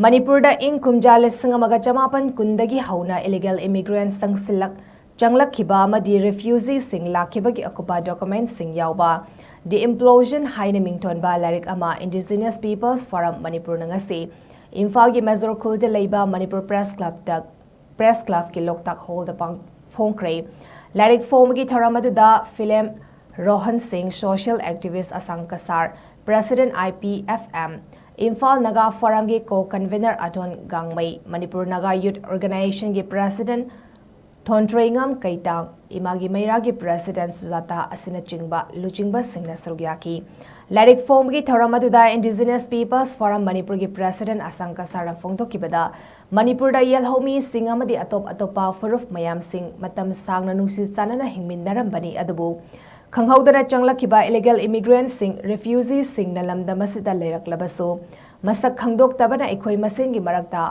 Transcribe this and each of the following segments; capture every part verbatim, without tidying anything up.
ꯃꯅꯤꯄꯨꯔꯗ ꯏꯪ ꯀꯨꯝꯖꯥ ꯂꯤꯁꯤꯡ ꯑꯃꯒ ꯆꯃꯥꯄꯟ ꯀꯨꯟꯗꯒꯤ ꯍꯧꯅ ꯏꯂꯤꯒꯦꯜ ꯏꯃꯤꯒ꯭ꯔꯦꯟꯠꯁ ꯆꯪꯁꯤꯜꯂꯛ ꯆꯪꯂꯛꯈꯤꯕ ꯑꯃꯗꯤ ꯔꯤꯐ꯭ꯌꯨꯖꯤꯁꯤꯡ ꯂꯥꯛꯈꯤꯕꯒꯤ ꯑꯀꯨꯞꯄ ꯗꯣꯀꯨꯃꯦꯟꯠꯁꯤꯡ ꯌꯥꯎꯕ ꯗꯤ ꯏꯝꯄ꯭ꯂꯣꯖꯟ ꯍꯥꯏꯅ ꯃꯤꯡꯊꯣꯟꯕ ꯂꯥꯏꯔꯤꯛ ꯑꯃ ꯏꯟꯗꯤꯖꯤꯅꯁ ꯄꯤꯄꯜꯁ ꯐꯣꯔꯝ ꯃꯅꯤꯄꯨꯔꯅ ꯉꯁꯤ ꯏꯝꯐꯥꯜꯒꯤ ꯃꯦꯖꯣꯔ ꯈꯨꯜꯗ ꯂꯩꯕ ꯃꯅꯤꯄꯨꯔ ꯄ꯭ꯔꯦꯁ ꯀ꯭ꯂꯕꯇ ꯄ꯭ꯔꯦꯁ ꯀ꯭ꯂꯕꯀꯤ ꯂꯣꯛꯇꯥꯛ ꯍꯣꯜꯗ ꯄꯥꯡ ꯐꯣꯡꯈ꯭ꯔꯦ꯫ ꯂꯥꯏꯔꯤꯛ ꯐꯣꯡꯕꯒꯤ ꯊꯧꯔꯝ ꯑꯗꯨꯗ ꯐꯤꯂꯦꯝ ꯔꯣꯍꯟ ꯁꯤꯡ, social activist Asang Kasar, president I P F M, Imphal Naga ꯐꯣꯔꯝꯒꯤ co convener Adon Gangmei, Manipur Naga youth ꯑꯣꯔꯒꯅꯥꯏꯖꯦꯁꯟꯒꯤ ꯄ꯭ꯔꯦꯁꯤꯗꯦꯟꯠ ꯊꯣꯟꯇ꯭ꯔꯦꯉꯝ ꯀꯩꯇꯥꯡ, ꯏꯃꯥꯒꯤ ꯃꯩꯔꯥꯒꯤ ꯄ꯭ꯔꯦꯁꯤꯗꯦꯟꯠ ꯁꯨꯖꯥꯇꯥ ꯑꯁꯤꯅꯆꯤꯡꯕ ꯂꯨꯆꯤꯡꯕꯁꯤꯡꯅ ꯁꯔꯨꯛ ꯌꯥꯈꯤ꯫ ꯂꯥꯏꯔꯤꯛ ꯐꯣꯡꯕꯒꯤ ꯊꯧꯔꯝ ꯑꯗꯨꯗ ꯏꯟꯗꯤꯖꯤꯅꯁ ꯄꯤꯄꯜꯁ ꯐꯣꯔꯝ ꯃꯅꯤꯄꯨꯔꯒꯤ ꯄ꯭ꯔꯦꯁꯤꯗꯦꯟꯠ ꯑꯁꯥꯡ ꯀꯁꯥꯔꯅ ꯐꯣꯡꯗꯣꯛꯈꯤꯕꯗ, ꯃꯅꯤꯄꯨꯔꯗ ꯌꯦꯜꯍꯧꯃꯤꯁꯤꯡ ꯑꯃꯗꯤ ꯑꯇꯣꯞ ꯑꯇꯣꯞꯄ ꯐꯨꯔꯨꯞ ꯃꯌꯥꯝꯁꯤꯡ ꯃꯇꯝ ꯁꯥꯡꯅ ꯅꯨꯡꯁꯤ ꯆꯥꯟꯅꯅ ꯍꯤꯡꯃꯤꯟꯅꯔꯝꯕꯅꯤ, ꯑꯗꯨꯕꯨ ꯈꯪꯍꯧꯗꯅ ꯆꯪꯂꯛꯈꯤꯕ ꯏꯂꯤꯒꯦꯜ ꯏꯃꯤꯒ꯭ꯔꯦꯟꯠꯁꯤꯡ, ꯔꯤꯐ꯭ꯌꯨꯖꯤꯁꯤꯡꯅ ꯂꯝꯗꯝ ꯑꯁꯤꯗ ꯂꯩꯔꯛꯂꯕꯁꯨ, ꯃꯁꯛ ꯈꯪꯗꯣꯛꯇꯕꯅ ꯑꯩꯈꯣꯏ ꯃꯁꯦꯟꯒꯤ ꯃꯔꯛꯇ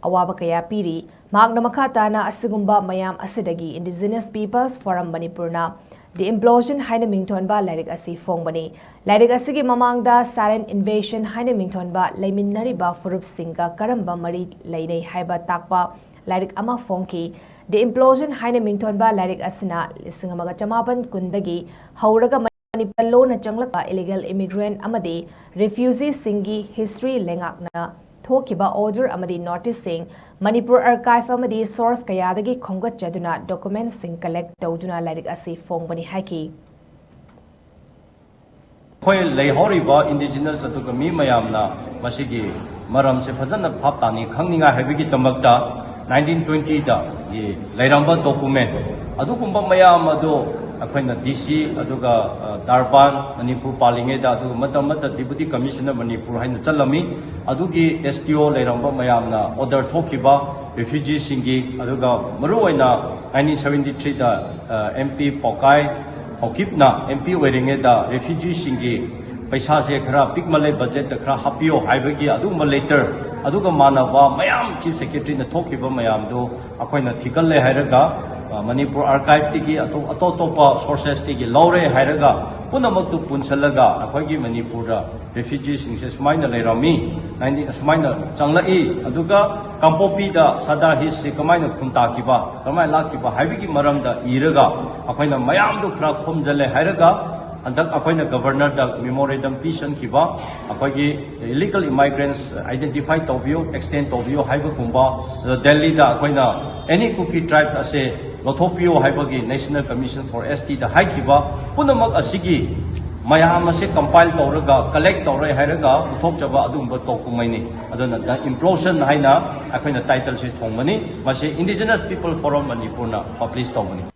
ꯑꯋꯥꯕ ꯀꯌꯥ ꯄꯤꯔꯤ꯫ ꯃꯍꯥꯛꯅ ꯃꯈꯥ ꯇꯥꯅ ꯑꯁꯤꯒꯨꯝꯕ ꯃꯌꯥꯝ ꯑꯁꯤꯗꯒꯤ ꯏꯟꯗꯤꯖꯤꯅꯁ ꯄꯤꯄꯜꯁ ꯐꯣꯔꯝ ꯃꯅꯤꯄꯨꯔꯅ ꯗꯤ ꯏꯝꯄ꯭ꯂꯣꯖꯟ ꯍꯥꯏꯅ ꯃꯤꯡꯊꯣꯟꯕ ꯂꯥꯏꯔꯤꯛ ꯑꯁꯤ ꯐꯣꯡꯕꯅꯤ꯫ ꯂꯥꯏꯔꯤꯛ ꯑꯁꯤꯒꯤ ꯃꯃꯥꯡꯗ ꯁꯥꯏꯂꯦꯟꯠ ꯏꯟꯚꯦꯖꯟ ꯍꯥꯏꯅ ꯃꯤꯡꯊꯣꯟꯕ ꯂꯩꯃꯤꯟꯅꯔꯤꯕ ꯐꯨꯔꯨꯞꯁꯤꯡꯒ ꯀꯔꯝꯕ ꯃꯔꯤ ꯂꯩꯅꯩ ꯍꯥꯏꯕ ꯇꯥꯛꯄ ꯂꯥꯏꯔꯤꯛ ꯑꯃ ꯐꯣꯡꯈꯤ꯫ ꯗꯤ ꯏꯝꯄ꯭ꯂꯣꯖꯟ ꯍꯥꯏꯅ ꯃꯤꯡꯊꯣꯟꯕ ꯂꯥꯏꯔꯤꯛ ꯑꯁꯤꯅ ꯂꯤꯁꯤꯡ ꯑꯃꯒ ꯆꯃꯥꯄꯟ ꯀꯨꯟꯗꯒꯤ ꯍꯧꯔꯒ ꯃꯅꯤꯄꯨꯔ ꯂꯣꯟꯅ ꯆꯪꯂꯛꯄ ꯏꯂꯤꯒꯦꯜ ꯏꯃꯤꯒ꯭ꯔꯦꯟꯠ ꯑꯃꯗꯤ ꯔꯤꯐ꯭ꯌꯨꯖꯤꯁꯤꯡꯒꯤ ꯍꯤꯁꯇ꯭ꯔꯤ ꯂꯩꯉꯥꯛꯅ ꯊꯣꯛꯈꯤꯕ ꯑꯣꯔꯗꯔ ꯑꯃꯗꯤ ꯅꯣꯇꯤꯁꯁꯤꯡ, ꯃꯅꯤꯄꯨꯔ ꯑꯥꯔꯀꯥꯏꯚ ꯑꯃꯗꯤ ꯁꯣꯔꯁ ꯀꯌꯥꯗꯒꯤ ꯈꯣꯝꯒꯠꯆꯗꯨꯅ ꯗꯣꯀꯨꯃꯦꯟꯠꯁꯤꯡ ꯀꯂꯦꯛ ꯇꯧꯗꯨꯅ ꯂꯥꯏꯔꯤꯛ ꯑꯁꯤ ꯐꯣꯡꯕꯅꯤ ꯍꯥꯏꯈꯤ꯫ ꯑꯩꯈꯣꯏ ꯂꯩꯍꯧꯔꯤꯕ ꯏꯟꯗꯤꯖꯤꯅꯁ ꯑꯗꯨꯒ ꯃꯤ ꯃꯌꯥꯝꯅ ꯃꯁꯤꯒꯤ ꯃꯔꯝꯁꯦ ꯐꯖꯅ ꯚꯥꯞ ꯇꯥꯅꯤꯡ ꯈꯪꯅꯤꯡꯉꯥꯏ ꯍꯥꯏꯕꯒꯤꯗꯃꯛꯇ ꯅꯥꯏꯟꯇꯤꯟ ꯇ꯭ꯋꯦꯟꯇꯤꯗ ꯂꯩꯔꯝꯕ ꯗꯣꯀꯨꯃꯦꯟ ꯑꯗꯨꯒꯨꯝꯕ ꯃꯌꯥꯝ ꯑꯗꯨ ꯑꯩꯈꯣꯏꯅ ꯗꯤ ꯁꯤ ꯑꯗꯨꯒ, ꯑ, ꯗꯥꯔꯕꯥꯟ ꯃꯅꯤꯄꯨꯔ ꯄꯥꯜꯂꯤꯉꯩꯗ, ꯑꯗꯨꯒ ꯃꯇꯝ ꯑꯃꯗ ꯗꯤꯄꯨꯇꯤ ꯀꯃꯤꯁꯅꯔ ꯃꯅꯤꯄꯨꯔ ꯍꯥꯏꯅ ꯆꯠꯂꯝꯃꯤ꯫ ꯑꯗꯨꯒꯤ ꯑꯦꯁ ꯇꯤ ꯑꯣ ꯂꯩꯔꯝꯕ ꯃꯌꯥꯝꯅ ꯑꯣꯔꯗꯔ ꯊꯣꯛꯈꯤꯕ ꯔꯤꯐ꯭ꯌꯨꯖꯤꯁꯤꯡꯒꯤ, ꯑꯗꯨꯒ ꯃꯔꯨꯑꯣꯏꯅ ꯅꯥꯏꯟꯇꯤꯟ ꯁꯚꯦꯟꯇꯤ ꯊ꯭ꯔꯤꯗ, ꯑ, ꯑꯦꯝ ꯄꯤ ꯄꯥꯎꯀꯥꯏ ꯍꯧꯀꯤꯞꯅ ꯑꯦꯝ ꯄꯤ ꯑꯣꯏꯔꯤꯉꯩꯗ ꯔꯤꯐ꯭ꯌꯨꯖꯤꯁꯤꯡꯒꯤ ꯄꯩꯁꯥꯁꯦ ꯈꯔ ꯄꯤꯛꯃꯜꯂꯦ, ꯕꯖꯦꯠꯇ ꯈꯔ ꯍꯥꯞꯄꯤꯌꯣ ꯍꯥꯏꯕꯒꯤ ꯑꯗꯨꯒꯨꯝꯕ ꯂꯦꯇꯔ, ꯑꯗꯨꯒ ꯃꯥꯟꯅꯕ ꯃꯌꯥꯝ ꯆꯤꯐ ꯁꯦꯀ꯭ꯔꯦꯇꯔꯤꯅ ꯊꯣꯛꯈꯤꯕ ꯃꯌꯥꯝꯗꯨ ꯑꯩꯈꯣꯏꯅ ꯊꯤꯒꯠꯂꯦ ꯍꯥꯏꯔꯒ, ꯃꯅꯤꯄꯨꯔ ꯑꯥꯔꯀꯥꯏꯚꯇꯒꯤ ꯑꯇꯣꯞ ꯑꯇꯣꯞ ꯑꯇꯣꯞꯄ ꯁꯣꯔꯁꯦꯁꯇꯒꯤ ꯂꯧꯔꯦ ꯍꯥꯏꯔꯒ ꯄꯨꯝꯅꯃꯛꯇꯨ ꯄꯨꯟꯁꯤꯜꯂꯒ ꯑꯩꯈꯣꯏꯒꯤ ꯃꯅꯤꯄꯨꯔꯗ ꯔꯤꯐ꯭ꯌꯨꯖꯤꯁꯤꯡꯁꯦ ꯁꯨꯃꯥꯏꯅ ꯂꯩꯔꯝꯃꯤ, ꯅꯥꯏꯟꯇꯤ ꯁꯨꯃꯥꯏꯅ ꯆꯪꯂꯛꯏ, ꯑꯗꯨꯒ ꯀꯥꯡꯄꯣꯛꯄꯤꯗ ꯁꯔꯗꯥꯔ ꯍꯤꯜꯁꯁꯤ ꯀꯃꯥꯏꯅ ꯈꯨꯟꯇꯥꯈꯤꯕ, ꯀꯃꯥꯏꯅ ꯂꯥꯛꯈꯤꯕ ꯍꯥꯏꯕꯒꯤ ꯃꯔꯝꯗ ꯏꯔꯒ ꯑꯩꯈꯣꯏꯅ ꯃꯌꯥꯝꯗꯨ ꯈꯔ ꯈꯣꯝꯖꯤꯜꯂꯦ ꯍꯥꯏꯔꯒ ꯍꯟꯗꯛ ꯑꯩꯈꯣꯏꯅ ꯒꯕꯔꯅꯔꯗ ꯃꯦꯃꯣꯔꯦꯟꯗꯝ ꯄꯤꯁꯟꯈꯤꯕ, ꯑꯩꯈꯣꯏꯒꯤ ꯏꯂꯤꯒꯜ ꯏꯃꯥꯏꯒ꯭ꯔꯦꯟꯁ ꯑꯥꯏꯗꯦꯟꯇꯤꯐꯥꯏ ꯇꯧꯕꯤꯌꯨ, ꯑꯦꯛꯁꯇꯦꯟ ꯇꯧꯕꯤꯌꯨ ꯍꯥꯏꯕꯒꯨꯝꯕ, ꯑꯗꯣ ꯗꯦꯜꯂꯤꯗ ꯑꯩꯈꯣꯏꯅ ꯑꯦꯅꯤ ꯀꯨꯀꯤ ꯇ꯭ꯔꯥꯏꯕ ꯑꯁꯦ ꯂꯧꯊꯣꯛꯄꯤꯌꯨ ꯍꯥꯏꯕꯒꯤ National Commission for S T ꯗ ꯍꯥꯏꯈꯤꯕ ꯄꯨꯝꯅꯃꯛ ꯑꯁꯤꯒꯤ ꯃꯌꯥꯝ ꯑꯁꯦ ꯀꯝꯄꯥꯏꯜ ꯇꯧꯔꯒ, ꯀꯂꯦꯛ ꯇꯧꯔꯦ ꯍꯥꯏꯔꯒ ꯄꯨꯊꯣꯛꯆꯕ ꯑꯗꯨꯒꯨꯝꯕ ꯇꯧ ꯀꯨꯝꯍꯩꯅꯤ꯫ ꯑꯗꯨꯅ The Implosion ꯍꯥꯏꯅ ꯑꯩꯈꯣꯏꯅ ꯇꯥꯏꯇꯜꯁꯦ ꯊꯣꯡꯕꯅꯤ꯫ ꯃꯁꯤ Indigenous People Forum ꯃꯅꯤꯄꯨꯔꯅ ꯄꯕ꯭ꯂꯤꯁ ꯇꯧꯕꯅꯤ꯫